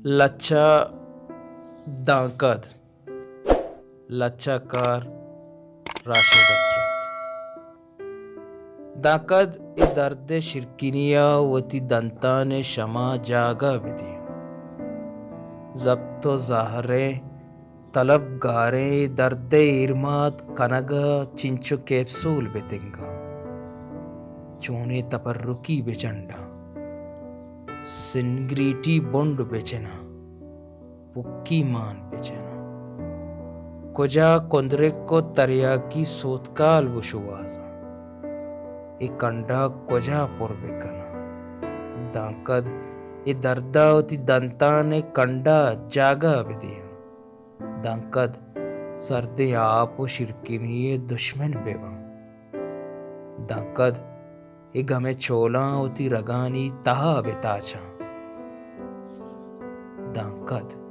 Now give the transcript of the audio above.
لچہ دانکد، لچہ کار راشد حسرت۔ دانکد اے درد ءِ شیرکنی ءَ وتی دنتان ءِ شما جاگہ بدیاں۔ زپت ءُ زہریں طلبگاریں اے درد ءِ ایرمات کنگ ءَ چنچو کیپسول بتنگاں۔ چونیں تپرکی بچنڈاں۔ سنگریٹی بنڈ بچناں۔ پکی مان بچناں۔ کجا کندرک ءُ تریاکی سوتکال بشوہازاں۔ اے کنڈا کجا پر بکناں۔ دانکد اے دردا وتی دنتان ءِ کنڈا جاگہ بدیاں۔ دانکد سردیں آپ ءُ شیرکنی ءِ دشمن بباں۔ دانکد اے گم ءِ چولاں وتی رگانی تہا بتاچاں۔ دانکد۔